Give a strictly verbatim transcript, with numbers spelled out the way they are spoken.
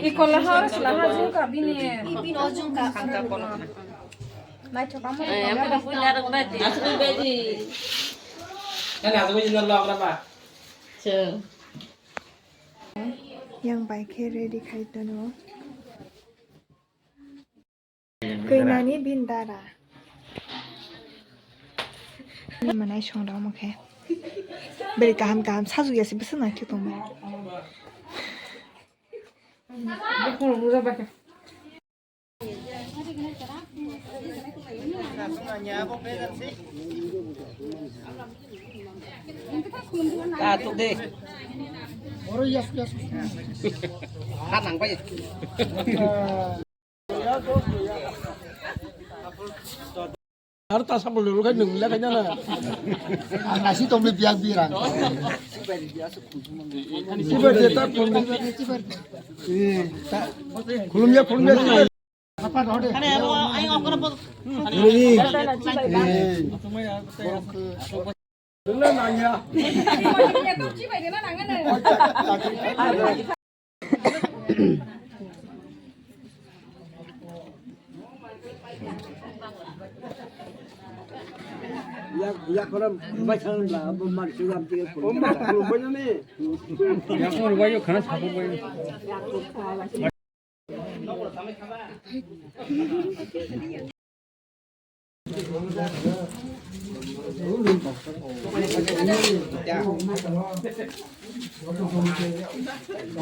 Ikola harus lah, harus ka bini. Naithok amo. Yang bai khe ready khai tono. Keinani bini dara. Ni manai song rok omo khe. Beri kaham kaham sajukya se bwswk naithok tongbai. Aro ta sabol lulu khai nung le khai na. Ang nasi tong le biak birang. Sibar je ta khulum. Eh, ta khulum ya, khulum ya. Apa dah deh? Khulum. Eh. Khulum nang ya. Yak, yak kono bai thang la, bo man suram tiga. O ma khulum bai ni. Yak kono bai yo khana sabol bai.